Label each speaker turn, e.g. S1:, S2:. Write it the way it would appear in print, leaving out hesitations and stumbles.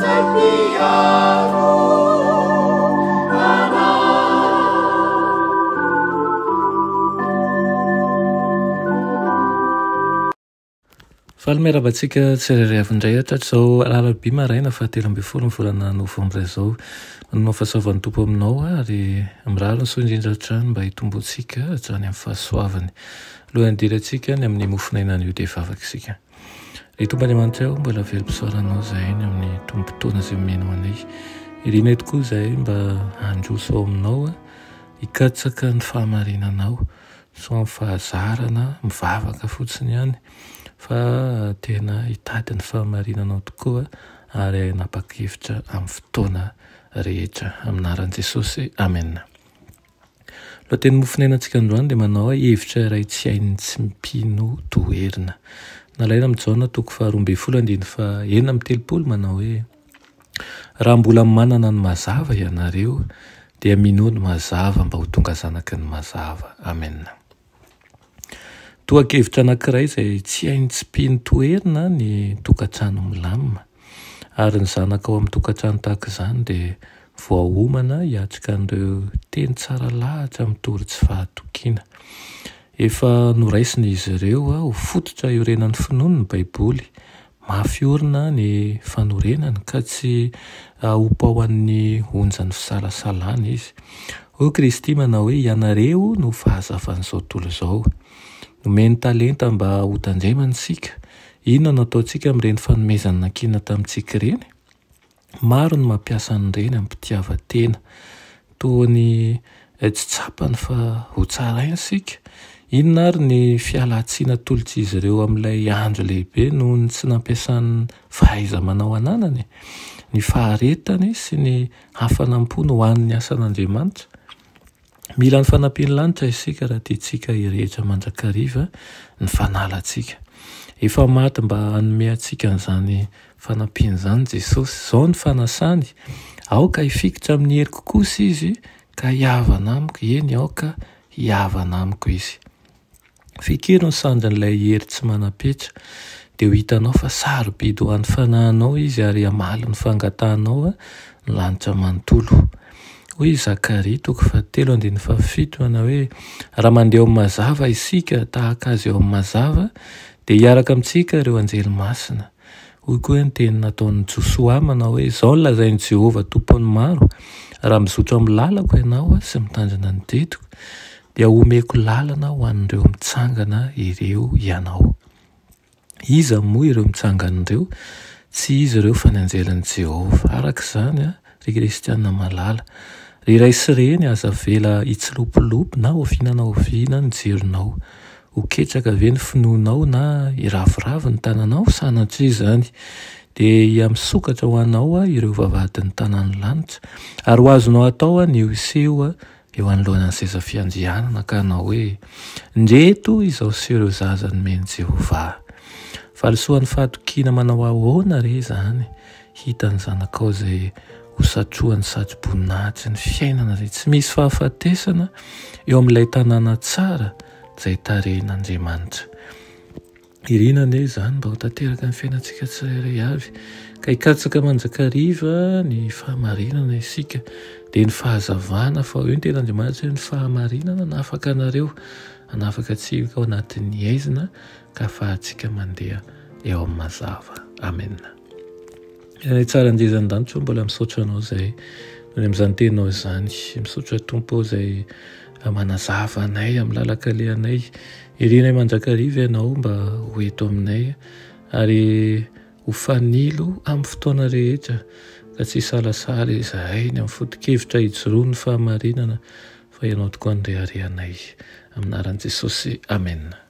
S1: izay mpiaro anay.
S2: Faly miarahaba antsika tsirairay avy indray hatratr'izao alarobia maraina fahatelo ambin'ny folo ny volana novambra izao. Manome fahasoavan'ny Tompo aminao ary mirary ny soa indrindra hatrany mba hitomboantsika hatrany amin'ny fahasoavany. Alohan'ny hidirantsika ny amin'ny mofon'aina anio dia hivavaka isika. Ry Tompo Andriamanitra ô, mbola velom-pisaorana Anao izahay ny amin'ny tombom-potoana izay omenao anay. Irinay tokoa izahay mba handroso ao Aminao, hikatsaka ny fahamarinanao. Tsy ho amin'ny fahazarana mivavaka fotsiny ihany fa tena hitady ny fahamarinanao tokoa ary hanapa-kevitra amin'ny fotoana rehetra. Amin'ny anaran'i Jesosy, Amena. Lohateny mofonainantsika androany dia manao hoe hevitra iray tsy hain'ny tsy mpino toherina. Nalaina amin'i Jaona toko faharoa ambin'ny folo andininy faha 36 manao hoe Raha mbola manana ny mazava ianareo, dia minoa ny mazava mba ho tonga zanaky ny mazava. Amena. Tohan-kevitra anankiray izay tsy hain'ny tsy mpino toherina ny tokantrano milamina. Ary ny zanaka ao amin'ny tokantrano tahaka izany dia voaomana hiatrika an'ireo teny tsara lahatra mitory tsy fahatokiana. Efa noraisin'izy ireo ho fototra iorenan'ny finoany ny Baiboly, Mafy orina ny fanorenany ka tsy hopaohan'ny onjan'ny fisalasalana izy. Hoy Kristy manao hoe, Ianareo no fahazavan'izao tontolo izao. Nomeny talenta mba hotandremana isika. Inona no ataontsika amin'ireny fanomezana nankinina tamintsika ireny? Maro ny mampiasa an'ireny amim-pitiavan-tena. Toa ny tsy tsapany fa hotsaraina isika. Inona àry ny fialan-tsiny atolotr'izy ireo amin'ilay andro lehibe noho ny tsy nampiasany ny fahaiza-manao ananany, ny faharetany sy ny hafanam-pony ho an'ny asan'Andriamanitra? Mila ny fanampian'ny lanitra isika raha tiantsika hirehitra mandrakariva ny fanalantsika. Efa maty mba hanome antsika an'izany fanampiana izany Jesosy. Izao ny fanasany, Aoka hifikitra amin'ny heriko kosa izy ka hihavana amiko, eny, aoka hihavana amiko izy. Fikiro ny sandrin'ilay hery tsy manam-petra, dia ho hitanao fa sarobidy ho an'ny fanahinao izy ary hamaly ny fangatahanao ny lanitra manontolo. Hoy i Zakaria, toko fahatelo, andininy fahafito, manao hoe, Raha mandeha eo amin'ny mazava isika, tahaka azy eo amin'ny mazava, dia hiaraka amintsika ireo anjely masina. Hoy koa ny teny nataon'i Josoa, manao hoe, Izao no lazain'i Jehovah Tompon'ny maro, Raha mizotra amin'ny lalako ianao sy mitandrina ny didiko, dia homeko lalana ho an'ireo mitsangana ireo ianao. Iza moa ireo mitsangana ireo? Tsy iza ireo fa ny anjelin'i Jehovah. Araka izany, ry Kristiana malala, ry ray sy reny, aza avela hitsilopilopy na oviana na oviana ny jironao. Ho ketraka ve ny finoanao na hiraviravy ny tananao? Sanatria izany! Dia hihamisokatra ho anao ireo vavahadin'ny tanàn'ny lanitra, ary ho azonao atao ny ho hiseho eo anoloanan'ny seza fiandrianana ka hanao hoe, Ndreto izao sy ireo zaza nomen'i Jehovah. Valisoan'ny fahatokiana manao ahoana re izany hitan'ny zanakao izay hosatrohan'ny satroboninahitry ny fiainana izay tsy misy fahafatesana eo amin'ilay tanàna tsara izay tarehin'Andriamanitra. Irina anie izany mba ho tanteraka ny fiainantsika tsirairay avy, ka hikatsaka mandrakariva ny fahamarinana isika, dia ny fahazavana, fa hoy ny tenin'Andriamanitra hoe ny fahamarinana hanafaka anareo, hanafaka antsika ao anatin'ny haizina ka ahafahantsika mandeha eo amin'ny mazava. Amena. Ray tsara indrindra an-danitra ô, mbola misaotra anao izay noho ny amin'izany teninao izany. Misaotra Tompo ô izay manazava anay amin'ny lalan-kalehanay. Irinay mandrakariva ianao mba ho eto aminay ary ho fanilo amin'ny fotoana rehetra ka tsy hisalasala izahay ny amin'ny foto-kevitra hijoroan'ny fahamarinana fa ianao tokoa no reharehanay. Amin'ny anaran'i Jesosy, Amena.